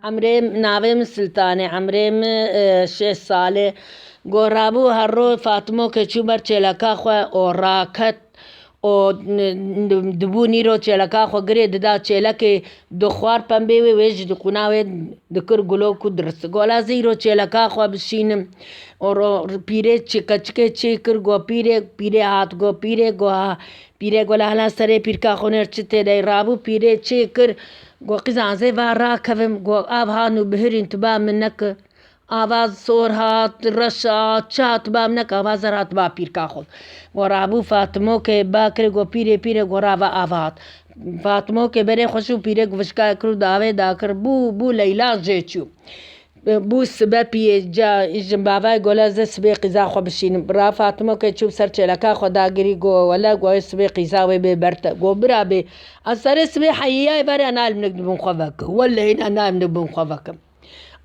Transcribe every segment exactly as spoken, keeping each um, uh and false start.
Emrê, navê min Siltanê, emrê min, e, şêst salê. Go rabû her ro Fatimoke çû ber çêleka xwe û raket û n-, n-, dibû nîro çêleka xwe girê dida çêlekê dixwar pembê wê, wê jî di qûna wê dikir gulok û dirist. Go la zî îro çêleka xwe bişînim. Û ro-, pîrê çi-, keçikê çê kir, go pîrê, pîrê hat, go pîrê, go ha, pîrê go la hela serê pîrka xwe nêr çi tê de rabû, pîrê çê kir, go qîzan zê va rakevim, go av han û bihirîn tu ba min neke. Ava sor hat, reş hat, çi hat ba min neke, ava zer hat ba pîrka xwe. Go rabû Fatimoke ba kir, go pîrê, pîrê go rava ava hat. Fatimoke berê xwe şû pîrê guvişka kir û davê da kir, bû, bû Leyla jê çû. Bû sibe piyê ca, jin bavay gole ze sibê qîza xwe bişînim. Ra Fatimoke çû ser çêleka xwe dagirî, go wele, go sibê qîza wê bê ber te. Go bira bê, ez serê sibê heyîyayê ver ya nalim nik dibin xwe veke. Wellehî na nalim nik bin xwe veke.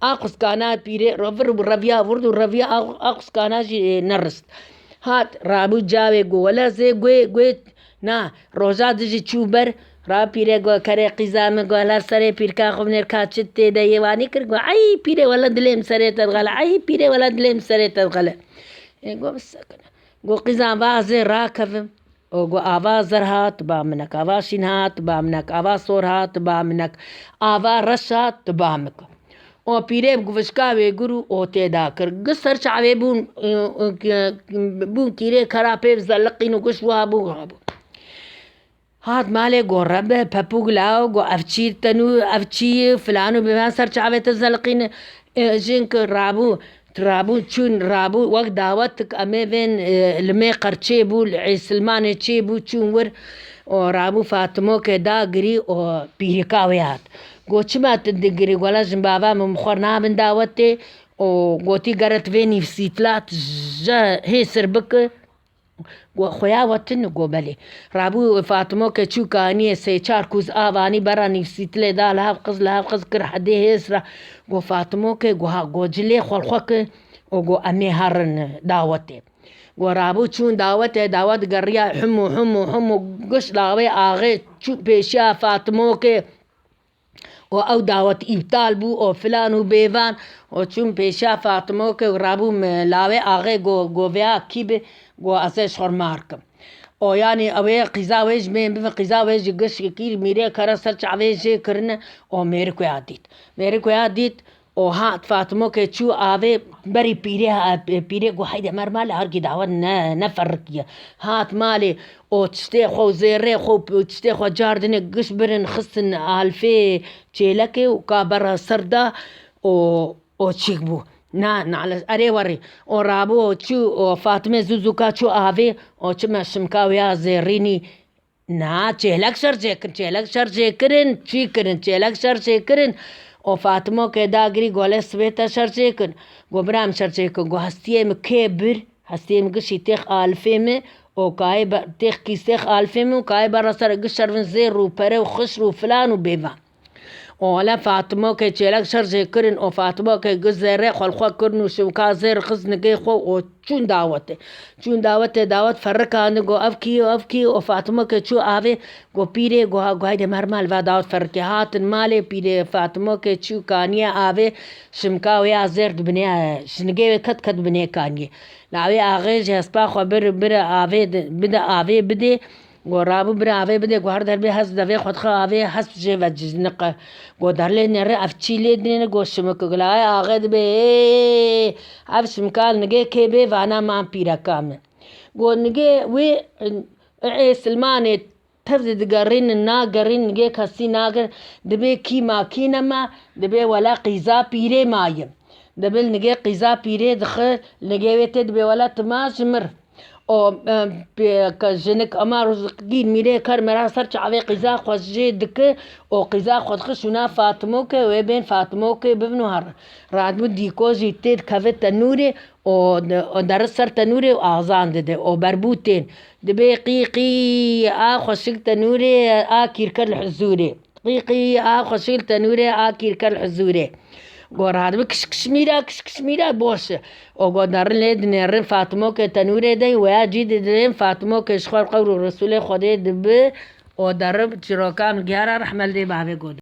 A quskana pîrê ro vir û reviya, vird û reviya, a, a quskana jî, e, nerist. Hat, rabû cawê, go wele zê guê, guê, na, roja dijî çû ber, ra pîrê go kerê qîza min, go hela serê pîrka xwe binêr ka çi tê de yê wanî kir, go, ay pîrê wele dilê min serê te dixele, ay pîrê wele dilê min serê te dixele. Ê, go bisekine. Go qîzan va zê rakevim. O go ava zer hat ba minek, ava şîn hat ba minek, ava sor hat ba minek, ava reş hat ba minek. O pîrê bi guvişka wê gir û o tê da kir. Gi ser çavê bûn, bûn kîrê kera pê zeliqîn û giş wa bû, wa bû. Hat malê go rebe, pepûk law, go ev çî tenû, ev çî filan û bivan ser çavê te zeliqîn. E, jin ki rabû, rabû çûn, rabû wek dawet tik emê vên, e, limê qerçê bû, li Êsilmanê çê bû, çûn wir. O rabû Fatimoke dagirî, o pîrika wê hat. Go çima tu digirî, gola jin bava min bi xwe nabin dawetê. O gotî gere tu vê nîvsîtila tu je hêsir biki. Go xuya we tune, go belê. Rabû Fatimoke çû kaniyê sê çar kûz avanî bera nîvsîtilê da li hev qiz, li hev qiz kir hedê hês re. Go Fatimoke go ha, go cilê xwe li xwe ki û go emê herin dawetê. Go rabû çûn dawetê, dawet geriya himû, himû, himû giş lawê axê çû pêşiya Fatimoke. û ew dawet îptal bû û filan û bêvan û çûn pêşiya Fatimoke û rabû min lawê axê go, go vêya kî bi, go ez ê ji xwe mar kim. O yanî ew ê qîza wê ji mêr bivin, qîza wê ji gişkî kîr mîrê kere ser çavê jê kirine û mêrik wê ya dît. Mêrik wê ya dît û hat Fatimoke çû avê berî pîrê, ha, pîrê go heyde mer malê, herkî dawet ne, ne ferrikiye. Hat malê û tiştê xwe û zêrê xwe û tiştê xwe cardine giş birin xistin alfê çêlekê û ka bera ser da û, û çîk bû. Na, nale, erê werî. Û rabû û çû û Fatime zû zûka çû avê û çime şimka wê ya zêrînî. Na, çêlek şer çêkin, çêlek şer çêkirin, çî kirin, çêlek şer çêkirin. Û Fatime ke dagirî gole sibê te şer çêkin. Go bira min şer çêkin. Go hestiyê min kê bir, hestiyê min gişî têx alfê min û kayê be-, têx kîstêx alfê min û kayê bera ser giş şervin zêr û pere û xişr û filan û bêvan. Û hele Fatimo ke çêlek şer jê kirin û Fatimo ke gi zêrê xwe li xwe kirin û şivka zêr xist nigê xwe û çûn dawetê. Çûn dawetê, dawet ferrikandin, got, "Ev kî ye, ev kî ye?" Û Fatimo ke çû avê, got, "Pîrê," got, "Ha, got, hayde mer mal va dawet ferrikê." Hatin malê pîrê, Fatimo ke çû kaniye avê, şimka wê ya zêr di binê, ji nigê wê ket ket binê kaniyê. Lawê axê ji hespa xwe bir, bir avê di, bide avê bidê, Go rabû bira avê bidê, go her derbê hesp devê xwe dixe avê, hesp jê ve cizniqe. Go derlê nêrê ev çî lê dinêne, go şimik. Go layê axê dibê, "Ê, ev şimika li nigê kê bê, vana man pîreka min." Go nigê wê, ê, ê, silmanê tev digerînin, nagerîn, nigê kesî nager, dibê kî ma kî nema, dibê wela qîza pîrê maye. Dibê li nigê qîza pîrê dixe, li nigê wê tê dibê wela tu ma ji mir. O, e, pê-, ke jinik ema rojgîn mîrê ker mera ser çavê qîza xwe jê dike, o qîza xwe dixe şûna Fatimo ke, wê bên Fatimo ke bibin û her. Radibû dîko jî tê dikeve tenûrê, o, o deri ser tenûrê û azan dide, o berbû tên. Dibê qî qî, a xweşik tenûrê, a kîrker li huzûrê. Qî qî, a xweşik tenûrê, a kîrker huzûrê. Go radibi kiş kiş mîra, kiş kiş mîra boş. O go derin lê dinêrin Fatimo ke tenûrê de, weya cî didin Fatimo ke ji xwe qewr û Resûlê Xwedê dibi. O derib çîroka min gihara rehmel dê bavê go.